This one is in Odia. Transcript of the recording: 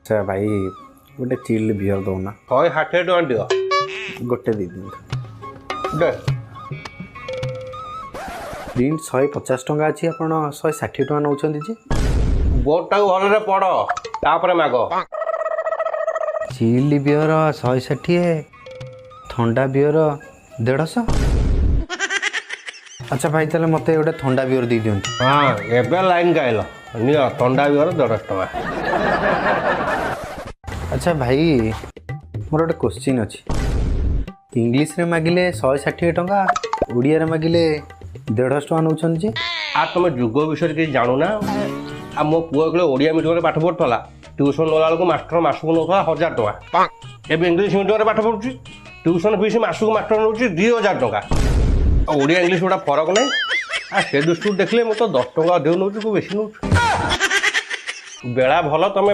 ଆଚ୍ଛା ଭାଇ, ଗୋଟେ ଚିଲ୍ଡ ବିୟର ଦଉନା। 160 ଟଙ୍କା ଦିଅ। ଗୋଟେ ଦେଇ ଦିଅନ୍ତୁ। ଦେ। ପ୍ରିଣ୍ଟ 150 ଟଙ୍କା ଅଛି, ଆପଣ 160 ଟଙ୍କା ନେଉଛନ୍ତି ଯେ? ବୋର୍ଡଟାକୁ ଭଲରେ ପଢ, ତାପରେ ମାଗ। ଚିଲ୍ଡ ବିୟର 160, ଥଣ୍ଡା ବିୟର 150। ଆଚ୍ଛା ଭାଇ, ତାହେଲେ ମୋତେ ଗୋଟେ ଥଣ୍ଡା ବିୟର ଦେଇ ଦିଅନ୍ତୁ। ହଁ, ଏବେ ଲାଇନ୍ ଗାଇଲ। ନିଅ, ଥଣ୍ଡା ବିୟର 150 ଟଙ୍କା। ଆଚ୍ଛା ଭାଇ, ମୋର ଗୋଟେ କୋଶ୍ଚିନ୍ ଅଛି। ଇଂଲିଶରେ ମାଗିଲେ 160 ଟଙ୍କା, ଓଡ଼ିଆରେ ମାଗିଲେ 150 ଟଙ୍କା ନେଉଛନ୍ତି ଯେ? ଆଉ ତମେ ଯୁଗ ବିଷୟରେ କିଛି ଜାଣୁନା। ଆଉ ମୋ ପୁଅ ଯେତେବେଳେ ଓଡ଼ିଆ ମିଡ଼ିୟମରେ ପାଠ ପଢୁଥିଲା, ଟ୍ୟୁସନ୍ ନେଲା ବେଳକୁ ମାଷ୍ଟର ମାସକୁ ନେଉଥିଲା 1000 ଟଙ୍କା। ଏବେ ଇଂଲିଶ ମିଡ଼ିୟମରେ ପାଠ ପଢୁଛି, ଟ୍ୟୁସନ୍ ଫିସ୍ ମାସକୁ ମାଷ୍ଟର ନେଉଛି 2000 ଟଙ୍କା। ଆଉ ଓଡ଼ିଆ ଇଂଲିଶ ଗୁଡ଼ା ଫରକ ନାହିଁ। ଆଉ ସେ ଦୃଷ୍ଟିରୁ ଦେଖିଲେ ମୁଁ ତ 10 ଟଙ୍କା ଅଧିକ ନେଉଛି, କୋଉ ବେଶୀ ନେଉଛି? ବେଳା ଭଲ ତମେ।